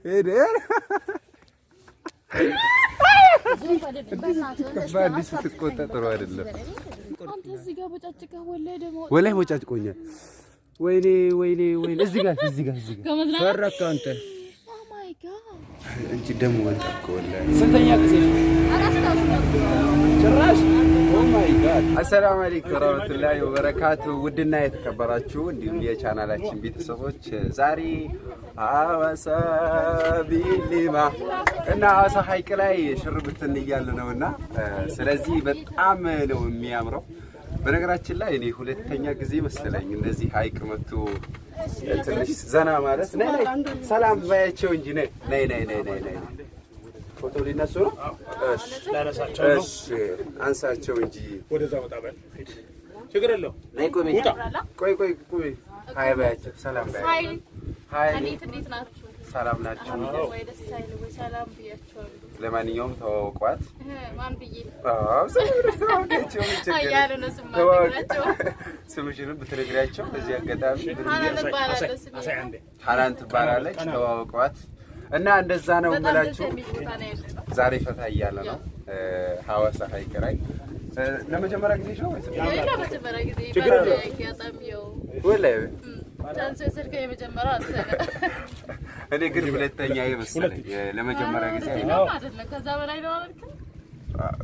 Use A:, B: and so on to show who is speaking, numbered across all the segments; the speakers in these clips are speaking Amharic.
A: ሄደ። እንዲህ ስትቆጣ ጥሩ አይደለም። ወላሂ ቦጫጭቆኛል። ወይኔ ወይኔ ወይኔ! እዚህ ጋር፣ እዚህ ጋር፣ እዚህ ጋር
B: ፈራክ አንተ።
A: እንጂ ደሙ ወጣ እኮ ወላሂ።
B: ስንተኛ ጊዜ ነው ጭራሽ? Oh my God!
A: አሰላሙ አለይኩም ወራህመቱላሂ ወበረካቱ። ውድና የተከበራችሁ እንዲሁም የቻናላችን ቤተሰቦች፣ ዛሬ ሀዋሳ ቢሊማ እና ሀዋሳ ሐይቅ ላይ ሽር ብትን እያለ ነው እና ስለዚህ በጣም ነው የሚያምረው። በነገራችን ላይ እኔ ሁለተኛ ጊዜ መሰለኝ እንደዚህ ሐይቅ መጥቶ ትንሽ ዘና ማለት። ነይ ነይ፣ ሰላም ባያቸው እንጂ። ነይ ነይ ነይ ነይ ነይ ነይ። ፎቶ ሊነሱ ነው። እሺ።
C: ላነሳቸው ነው።
A: እሺ፣ አንሳቸው እንጂ።
C: ወደዛ ወጣ በል። ችግር የለውም።
A: ነይ ቁሚ።
C: ውጣ።
A: ቆይ ቆይ ቁሚ። Hi በያቸው። ሰላም በያቸው። Hi።
D: እንዴት እንዴት ናችሁ?
A: ሰላም ናችሁ?
D: ወይ ደስ አይል ወይ? ሰላም ብያችኋለሁ።
A: ለማንኛውም ተዋወቋት።
D: ማን ብዬ?
A: አዎ፣ ዝም ብለሽ ተዋወቂያቸው። ምን ችግር
D: አያሉ ነው ስም
A: ተዋወቂ።
D: ማነግራቸው።
A: ስምሽንም ብትነግሪያቸው በዚህ አጋጣሚ።
D: ሀናን እባላለሁ ስሜ።
C: አሳይ አንዴ።
A: ሀናን ትባላለች። ተዋወቋት እና እንደዛ ነው
D: በጣም ደስ
A: የምላችሁ።
D: የሚል ቦታ ነው ያለነው።
A: ዛሬ ፈታ እያለ ነው ሀዋሳ ሐይቅ ላይ። ለመጀመሪያ ጊዜ ነው ወይስ?
D: እኔ ለመጀመሪያ ጊዜ
C: ችግር የለውም።
D: አጋጣሚ ያው
A: ወላሂ
D: chance የወሰድከው የመጀመሪያው አንተ ነህ።
A: እኔ ግን ሁለተኛ መሰለኝ። ለመጀመሪያ ጊዜ
D: አይደለም አይደለም፣ ከዛ በላይ ነው አላልክም?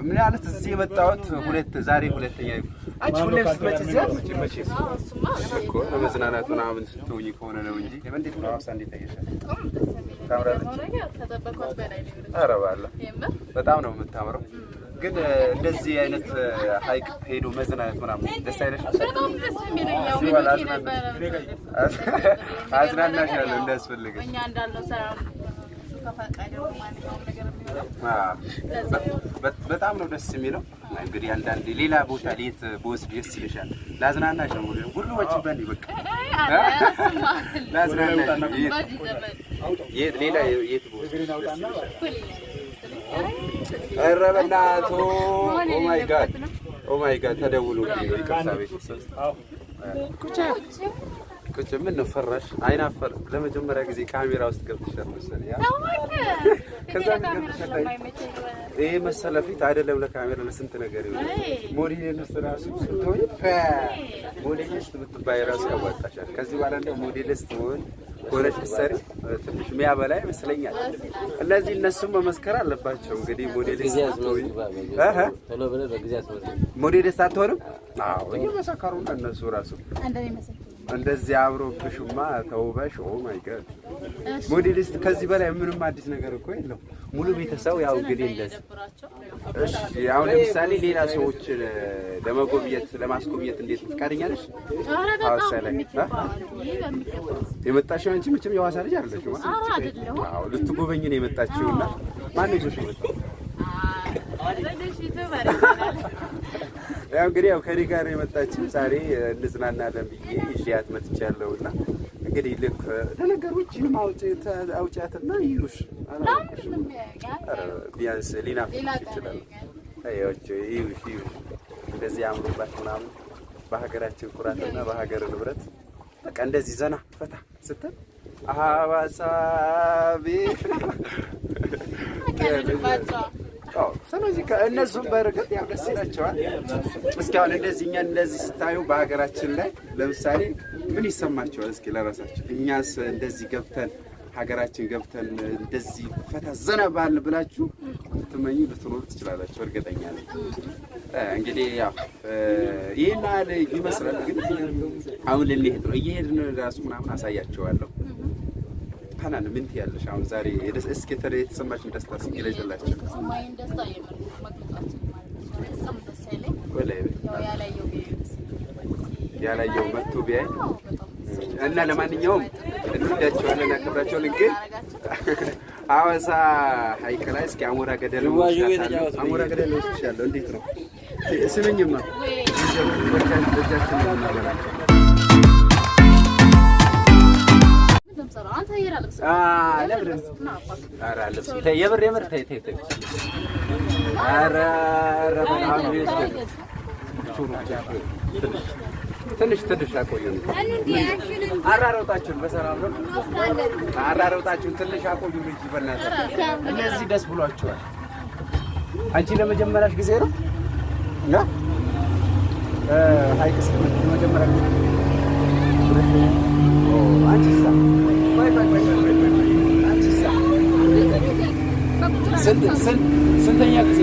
A: ምን ያህል እዚህ የመጣሁት ሁለት፣ ዛሬ ሁለተኛ። አንቺ ሁሌም ስትመጪ እዚህ አትመጪም መቼስ።
D: አዎ፣ እሱማ
A: እኮ ለመዝናናት ምናምን ስትሆኚ ከሆነ ነው እንጂ። እንዴት ነው ሀዋሳ? እንዴት ታየሻል?
D: በጣም ደስ የሚል
A: ታምራለች።
D: ነገር ከጠበኳት በላይ ነው የሆነችው።
A: ኧረ ባላ
D: የምር።
A: በጣም ነው የምታምረው። ግን እንደዚህ አይነት ሀይቅ ሄዶ መዝናናት ምናምን ደስ አይለሽም?
D: በጣም ደስ የሚለኝ ያው
A: እዚህ በኋላ
D: ምኞቴ ነበረ።
A: አዝናናሻለሁ እንዳያስፈልግሽ።
D: እኛ እንዳልነው ሰላም እሱ ከፈቀደ ነው ማንኛውም ነገር የሚሆነው።
A: በጣም ነው ደስ የሚለው። እንግዲህ አንዳንዴ ሌላ ቦታ ሌት ብወስድ ደስ ይልሻል። ላዝናናሽ ነው ሁሉ ወጪ በኔ በቃ። ላዝናናሽ የት
D: በዚህ ዘመን
A: የት ሌላ የት ብወስድ ደስ ይልሻል?
D: እኩል
A: ኧረ በእናትህ፣ oh my God, oh my God! ተደውሎብኝ ነው። ይቅርታ ቤተሰብ። ቁጭ ምን ነው ፈራሽ? አይናፈር ለመጀመሪያ ጊዜ ካሜራ ውስጥ ገብተሻል መሰለኝ። ያ ከዛ ገብተሻል። ይሄ መሰለ ፊት አይደለም ለካሜራ፣ ለስንት ነገር ይሆናል። ሞዴሊስት ራሱ ስትሆኝ፣ ሞዴሊስት ብትባይ ራሱ ያዋጣሻል። ከዚህ በኋላ እንደው ሞዴሊስት መሆን ሆነሽ ብትሰሪ ትንሽ የሚያበላ ይመስለኛል። እነዚህ እነሱም መመስከር አለባቸው። እንግዲህ ሞዴሊስት ስትሆኝ እህ
E: ቶሎ ብለህ በጊዜ አስመዝግብ።
A: ሞዴሊስት አትሆንም? አዎ፣ እየመሰከሩ ነው እነሱ ራሱ። እንደዚህ አብሮብሽማ ተውበሽ፣ oh my God፣ ሞዴሊስት ከዚህ በላይ ምንም አዲስ ነገር እኮ የለው። ሙሉ ቤተሰብ ያው እንግዲህ እንደዚህ። እሺ፣ አሁን ለምሳሌ ሌላ ሰዎች ለመጎብኘት ለማስጎብኘት እንዴት ፈቃደኛ ነሽ?
D: ኧረ በጣም
A: ሐዋሳ ላይ
D: በሚገባ፣ ይሄ በሚገባ።
A: የመጣሽው አንቺ መቼም የሐዋሳ ልጅ አይደለሽም።
D: ኧረ አይደለሁም።
A: አዎ፣ ልትጎበኝ ነው የመጣችው እና ማን ነው ይዞሽ የመጣው?
D: ትንሽ YouTuber ይባላል።
A: ያው እንግዲህ ያው ከኔ ጋር የመጣችው ዛሬ እንዝናናለን ብዬ ይዤያት መጥቻለሁ እና እንግዲህ ልክ ለነገሩ ይህቺንም አውጪያትና ይዩሽ።
D: ለምንድን ነው የሚያዩኝ?
A: ኧረ ቢያንስ ሊናፍቅሽ
D: ሌላ ቀን
A: ይችላል።
D: ያዩኛል።
A: አያቸው ይዩሽ ይዩሽ፣ እንደዚህ አምሮባት ምናምን በሀገራችን ኩራትና በሀገር ንብረት በቃ እንደዚህ ዘና ፈታ ስትል ሀዋሳ ቤት። አዎ፣ ስለዚህ ከእነሱም በእርግጥ ያው ደስ ይላቸዋል። እስኪ አሁን እንደዚህ እኛ እንደዚህ ስታዩ በሀገራችን ላይ ለምሳሌ ምን ይሰማቸዋል? እስኪ ለራሳቸው እኛስ እንደዚህ ገብተን ሀገራችን ገብተን እንደዚህ ፈታ ዘና ባል ብላችሁ ትመኙ ልትኖሩ ትችላላችሁ፣ እርግጠኛ ነኝ። እንግዲህ ያው ይህን ያህል ይመስላል። ግን አሁን ልንሄድ ነው። እየሄድን ራሱ ምናምን አሳያቸዋለሁ። ሀናን ምን ትያለሽ? አሁን ዛሬ እስኪ የተሰማሽን ደስታ እስኪ ግለጪላቸው።
D: የተሰማኝን ደስታ የምር መግለጽ አልችልም ማለት ነው። በጣም ደስ ያለኝ
A: ወላሂ
D: ያው ያላየው ቢያይ ደስ ይለኛል።
A: ያላየው መጥቶ ቢያይ
D: አዎ፣ በጣም ደስ ይለኛል።
A: እና ለማንኛውም እንወዳቸዋለን፣ እናከብራቸዋለን። ግን ሐዋሳ ሐይቅ ላይ እስኪ አሞራ ገደል
E: ዥዋዥዌ ተጫወቱ።
A: አሞራ ገደል ወስድሻለሁ። እንዴት ነው? ስምኝማ፣ በእጃችን ነው የምናበላቸው።
D: ምንድን ነው የምሰራው? አንተ ሄድ አልብስ።
A: ለምን?
D: ና አባት።
A: ኧረ አልብስም። ተይ፣ የምር የምር፣ ተይ ተይ ተይ። ኧረ ኧረ በጣም ነው። ትንሽ ትንሽ ትንሽ አቆዩን። አራሮጣችሁን በሰላም ነው። አራሮጣችሁን ትንሽ አቆዩን እንጂ በእናትህ እነዚህ ደስ ብሏቸዋል። አንቺ ለመጀመሪያሽ ጊዜ ነው እና ሀይቅ ስትመጪ ለመጀመሪያ ጊዜ? አንቺሳ? ቆይ ቆይ ቆይ ቆይ ቆይ፣ አንቺሳ ስንተኛ ጊዜ?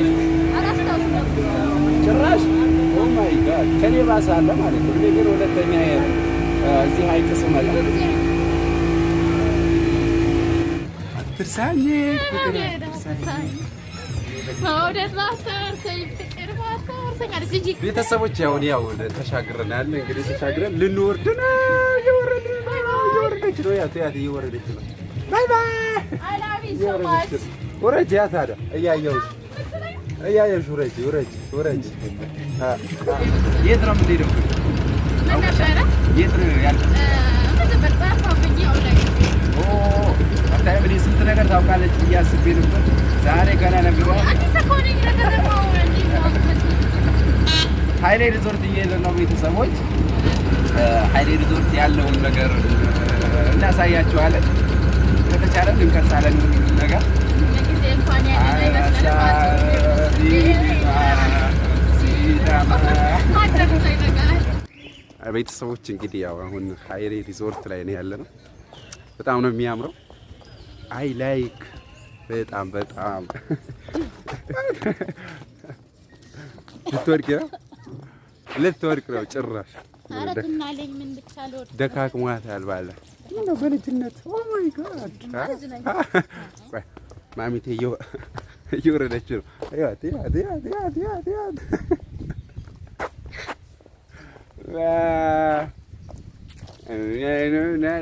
A: ጭራሽ oh my God፣ ከኔ ባሰ አለ ማለት ነው። እኔ ግን ሁለተኛ እዚህ ሀይቅ ስመጣ። አትርሳኝ ፍቅር አትርሳኝ። ቤተሰቦች ያው ያው ተሻግረናል። እንግዲህ ተሻግረን ልንወርድ ነው። እየወረድን ነው። እየወረደች ነው። ያት ያት እየወረደች ነው። Bye bye። ውረጅ። ያ ታዲያ እያየሁሽ እያየሁሽ ውረጅ ውረጅ ውረጅ። የት ነው የምንሄደው? የት ነው ያልኩት? አታይም? እኔ ስንት ነገር ታውቃለች ብዬ አስቤ ነበር። ዛሬ ገና ነገሯ። ሀይሌ ሪዞርት እየሄድን ነው ቤተሰቦች። ሀይሌ ሪዞርት ያለውን ነገር እናሳያችኋለን። ከተቻለ እንቀርጻለን ነገር። ቤተሰቦች እንግዲህ ያው አሁን ሀይሌ ሪዞርት ላይ ነው ያለነው። በጣም ነው የሚያምረው። I like በጣም በጣም። ልትወድቅ ነው፣ ልትወድቅ ነው ጭራሽ ደካክሟታል። ባለ ምነው በልጅነት oh my God፣ ማሚቴ እየወረደች ነው። እያት እያት እያት እያት እያት እያት።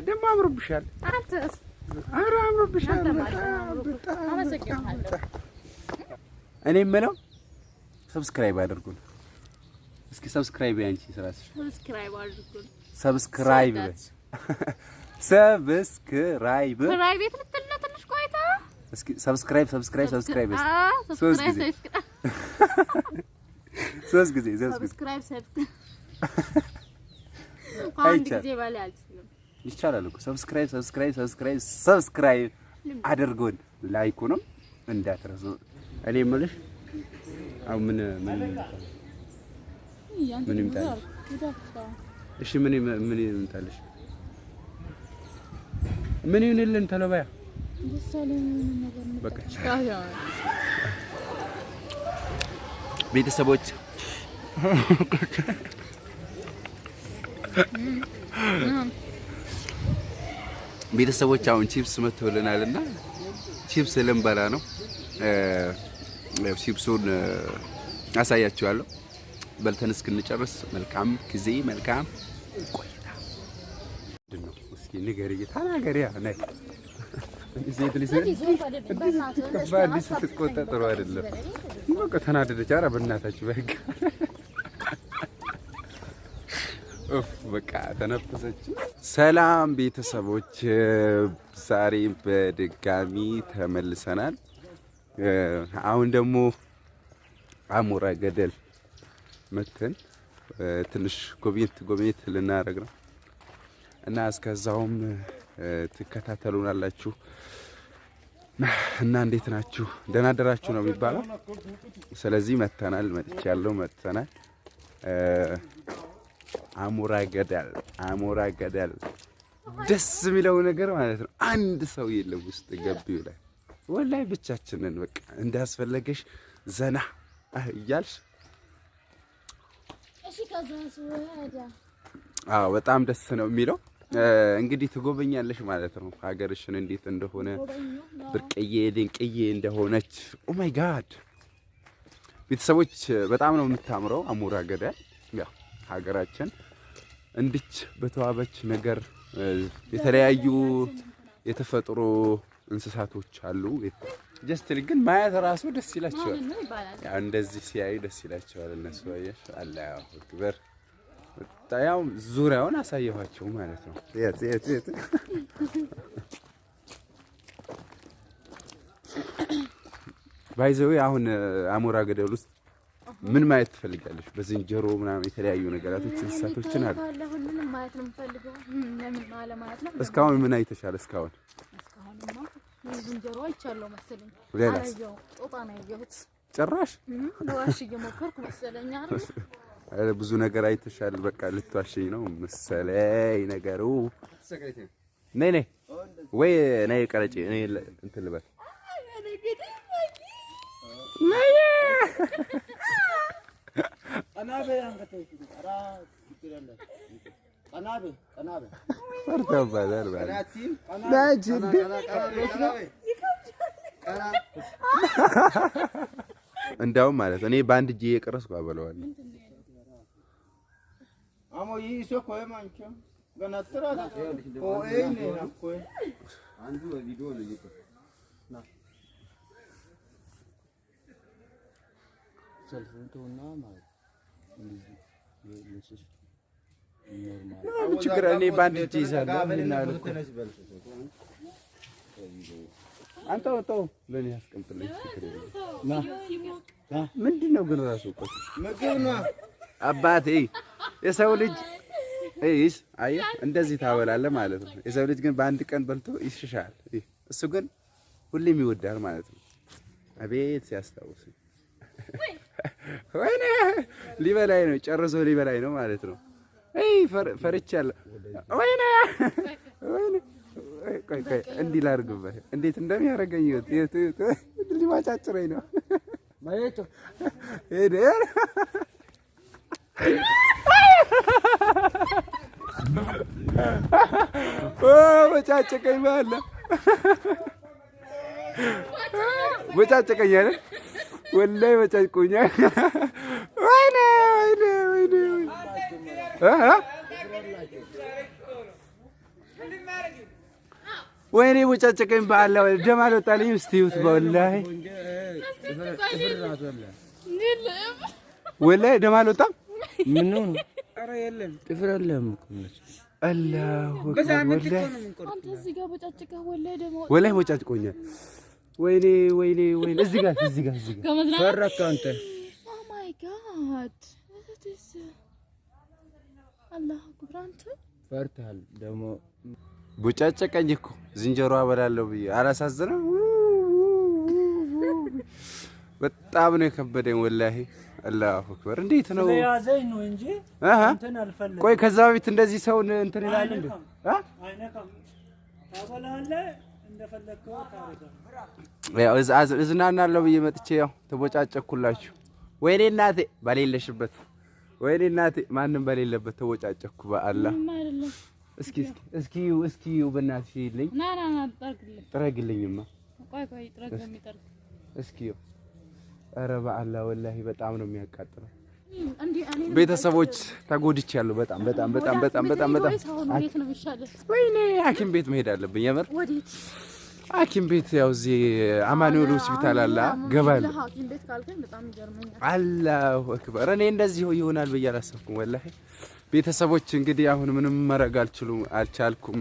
A: ደግሞ አምሮብሻል። ኧረ አምሮብሻል። በጣም በጣም በጣም። እኔ የምለው subscribe አድርጉን እስኪ። Subscribe ያንቺ ስራሽ።
D: Subscribe አድርጉን።
A: Subscribe subscribe።
D: Private ልትል ነው ትንሽ ቆይታ።
A: እስኪ subscribe subscribe subscribe ሶስት ጊዜ፣ ሶስት ጊዜ፣ ሶስት ጊዜ።
D: Subscribe subscribe አንድ ጊዜ በላይ አልችልም።
A: ይቻላል እኮ። Subscribe subscribe subscribe subscribe አድርጉን፣ like ኡንም እንዳትረሱ። እኔ የምልሽ አሁን ምን ምን ምን ይምጣልሽ? እሺ ምን ምን ይምጣልሽ? ምን ይሁንልን? ቶሎ በያ በቃ። ቤተሰቦች አሁን ቺፕስ መጥቶልናል እና ቺፕስ ልንበላ ነው። ያው ቺፕሱን አሳያችኋለሁ። በልተን እስክንጨርስ መልካም ጊዜ፣ መልካም ቆይታ። ምንድን ነው? እስኪ ንገሪኝ፣ ተናገሪ። ነይ። ሴት ልጅ በአዲስ ስትቆጣ ጥሩ አይደለም። በቃ ተናደደች። ኧረ በእናታችሁ በህግ እፍ በቃ ተነፈሰች። ሰላም ቤተሰቦች፣ ዛሬ በድጋሚ ተመልሰናል። አሁን ደግሞ አሞራ ገደል መተን ትንሽ ጎብኘት ጎብኘት ልናደርግ ነው እና እስከዛውም ትከታተሉናላችሁ እና እንዴት ናችሁ? ደህና አደራችሁ ነው የሚባለው። ስለዚህ መተናል፣ መጥቻለሁ፣ መጥተናል። አሞራ ገደል፣ አሞራ ገደል ደስ የሚለው ነገር ማለት ነው አንድ ሰው የለም ውስጥ ገቢው ላይ፣ ወላይ ብቻችንን በቃ እንዳስፈለገሽ ዘና እያልሽ። አዎ በጣም ደስ ነው የሚለው። እንግዲህ ትጎበኛለሽ ማለት ነው ሀገርሽን እንዴት እንደሆነ፣ ብርቅዬ ድንቅዬ እንደሆነች። Oh my God ቤተሰቦች፣ በጣም ነው የምታምረው አሞራ ገደል። ያው ሀገራችን እንድች በተዋበች ነገር የተለያዩ የተፈጥሮ እንስሳቶች አሉ። Just ግን ማየት ራሱ ደስ ይላቸዋል። ያው እንደዚህ ሲያዩ ደስ ይላቸዋል እነሱ። አየሽ፣ አላሁ አክበር። ያው ዙሪያውን አሳየኋቸው ማለት ነው። የት የት የት by the way አሁን አሞራ ገደል ውስጥ ምን ማየት ትፈልጋለሽ? በዝንጀሮ ምናምን የተለያዩ ነገራቶች እንስሳቶችን አሉ።
D: ሁሉንም ማየት ነው የምፈልገው። ለምን ማለት ነው።
A: እስካሁን ምን አይተሻል? እስካሁን
D: እስካሁንማ ዝንጀሮ አይቻለሁ መሰለኝ።
A: ሌላስ?
D: አላየሁም። ጦጣ ነው ያየሁት።
A: ጭራሽ
D: ለዋሽ እየሞከርኩ መሰለኝ አይደል?
A: ኧረ ብዙ ነገር አይተሻል። በቃ ልትዋሽኝ ነው መሰለኝ ነገሩ። ነይ ነይ ወይ ነይ ቀረጪ። እኔ እንትን ልበል። ነይ። ፈርተውባታል ማለት ነች እንዴ? እንዳውም ማለት እኔ በአንድ እጄ እየቀረስኩ አበለዋለሁ። ምን ችግር አለ? እኔ በአንድ እጄ ይዛለሁ። ምን አለ እኮ። አንተ ተው፣ ለእኔ አስቀምጥልኝ። ችግር የለም። ምንድን ነው ግን እራሱ እኮ አባቴ የሰው ልጅ ይስ አየህ፣ እንደዚህ ታበላለህ ማለት ነው። የሰው ልጅ ግን በአንድ ቀን በልቶ ይሽሻል። እሱ ግን ሁሌም ይወዳል ማለት ነው። አቤት ሲያስታውስ፣ ወይኔ ሊበላይ ነው፣ ጨርሶ ሊበላይ ነው ማለት ነው። አይ ፈርቻለሁ። ወይኔ ወይኔ፣ ቆይ ቆይ፣ እንዲህ ላድርግበት፣ እንዴት እንደሚያደርገኝ እዩት፣ እዩት፣ እዩት። ሊማጫጭረኝ ነው። ሄደ። ቦጫጨቀኝ፣ ባለ ቦጫጨቀኝ አይደል? ወላሂ ቦጫጭቆኛል። ወይኔ ወይኔ ወይኔ እ ወይኔ ቦጫጨቀኝ፣ በአላህ ደም አልወጣልኝም። እስቲ እዩት፣ ወላሂ ወላሂ ደም አልወጣም።
B: ምን ነው? ጥፍር የለም እኮ።
A: አላሁ አክበር ወላሂ።
D: አንተ እዚህ ጋር ቦጫጭቀህ ወላሂ ደግሞ
A: ወላሂ ቦጫጭቆኛል። ወይኔ ወይኔ ወይኔ፣ እዚህ ጋር እዚህ ጋር እዚህ ጋር
D: ከመዝናናት
B: ፈራክ አንተ።
D: Oh my God, this አላሁ አክበር አንተ።
B: ፈርተሃል ደግሞ።
A: ቦጫጨቀኝ እኮ ዝንጀሮ አበላለሁ ብዬ አላሳዝንም። በጣም ነው የከበደኝ ወላሂ። አላሁ አክበር። እንዴት ነው?
F: ስለያዘኝ ነው እንጂ
A: አሃ
F: እንትን አልፈለግም።
A: ቆይ ከዛ በፊት እንደዚህ ሰውን እንትን ይላል እንዴ? አ
F: አይነካም። ታበላለህ፣ እንደፈለግከው ታደርጋለህ።
A: ያው እዝናናለሁ ብዬ መጥቼ ያው ተቦጫጨኩላችሁ። ወይኔ እናቴ በሌለሽበት፣ ወይኔ እናቴ ማንም በሌለበት ተቦጫጨኩ። በአላህ።
D: ምንም አይደለም።
A: እስኪ እስኪ እስኪ እስኪ በእናትሽ ይልኝ።
D: ና ና ና ጠርግልህ።
A: ጥረግልኝማ።
D: ቆይ ቆይ፣ ጥረግ የሚጠርግ።
A: እስኪ ኧረ በአላህ ወላሂ በጣም ነው የሚያቃጥለው።
D: እንዲህ እኔ
A: ቤተሰቦች ተጎድቻለሁ። በጣም በጣም በጣም በጣም በጣም በጣም።
D: አሁን ወዴት ነው የሚሻልህ?
A: ወይኔ ሐኪም ቤት መሄድ አለብኝ የምር።
D: ወዴት?
A: ሐኪም ቤት ያው እዚህ አማኑኤል ሆስፒታል አለ ገባለሁ።
D: ሐኪም ቤት ካልከኝ በጣም ይገርመኛል።
A: አላሁ አክበር። እኔ እንደዚህ ይሆናል ብዬ አላሰብኩም ወላሂ። ቤተሰቦች እንግዲህ አሁን ምንም መረግ አልችሉም አልቻልኩም።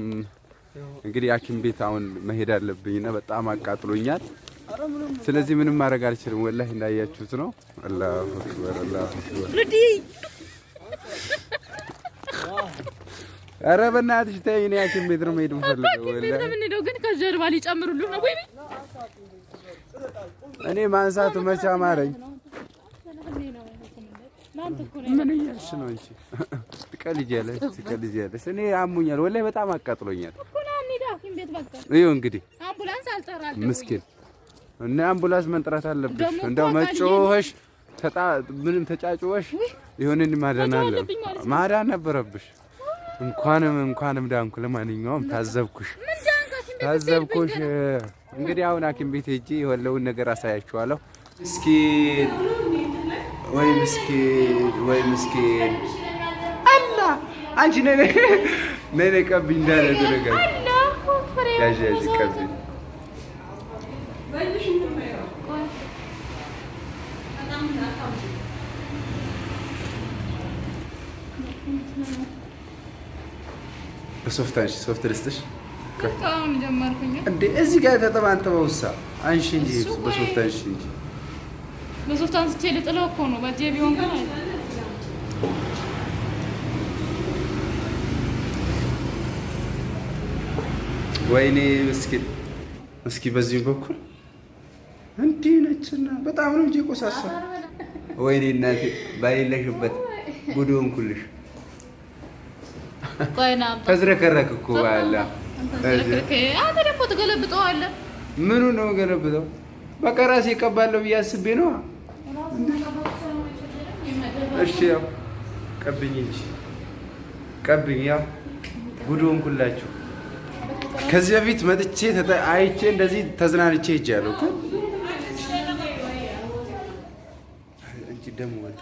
A: እንግዲህ ሐኪም ቤት አሁን መሄድ አለብኝና በጣም አቃጥሎኛል። ስለዚህ ምንም ማድረግ አልችልም ወላሂ። እንዳያችሁት ነው። አላሁ አክበር፣ አላሁ አክበር። ኧረ በእናትሽ ተይኝ። እኔ ሐኪም ቤት ነው መሄድ የምፈልገው
D: ሐኪም ቤት
A: ወላሂ።
D: ነው የምንሄደው፣ ግን ከጀርባ ሊጨምሩልህ ነው ወይ?
A: እኔ ማንሳቱ መቼ አማረኝ። ምን እያልሽ ነው አንቺ? ትቀልጃለሽ፣ ትቀልጃለሽ። እኔ አሞኛል ወላሂ በጣም አቃጥሎኛል። ይኸው እንግዲህ
D: አምቡላንስ አልጠራልም።
A: ምስኪን እና አምቡላንስ መጥራት አለብሽ።
D: ደግሞ እኮ
A: እንደው
D: አቃልዬ
A: መጮኸሽ ተጣ ምንም ተጫጭወሽ ይሁንን ማዳን አለ
D: መጮህ አለብኝ ማለት ነው።
A: ማዳን ነበረብሽ። እንኳንም እንኳንም ዳንኩ። ለማንኛውም ታዘብኩሽ፣
D: ምን ዳንክ? ሐኪም ቤት
A: ታዘብኩሽ። እንግዲህ አሁን ሐኪም ቤት ሄጄ የሆነውን ነገር አሳያችኋለሁ። እስኪ ወይ ምስኪን፣ ወይ ምስኪን አላ አንቺ ነይ ነይ ነይ ነይ ቀብኝ እንዳለ ተረጋጊ።
D: አላሁ አክበር።
A: ያዥ ያዥ ቀብኝ። በሶፍት አንሺ፣ ሶፍት ልስጥሽ።
D: አሁን ጀመርኩኝ።
A: እንዴ እዚህ ጋር የተጠባንጠበው እሳ አንሺ እንጂ በሶፍት አንሺ እንጂ።
D: በሶፍት አንስቼ ልጥለው እኮ ነው። በእጄ ቢሆን ግን
A: ወይኔ ምስኪን። እስኪ በዚህ በኩል እንዲህ ነችና በጣም ነው እንጂ የቆሳሳ።
B: ወይኔ እናቴ ባሌለሽበት ጉድ ሆንኩልሽ።
D: ቆይ ና አምጣ።
A: ተዝረከረክ እኮ ባላ።
D: አንተ ደግሞ ትገለብጠዋለህ።
A: ምኑ ነው ገለብጠው? በቃ ራሴ እቀባለሁ ብዬ አስቤ ነው። እሺ ያው ቀብኝ እንጂ ቀብኝ። ያው ጉድ ሆንኩላችሁ። ከዚህ በፊት መጥቼ አይቼ እንደዚህ ተዝናንቼ ሄጃለሁ እኮ። እንጂ ደሞ ወጣ።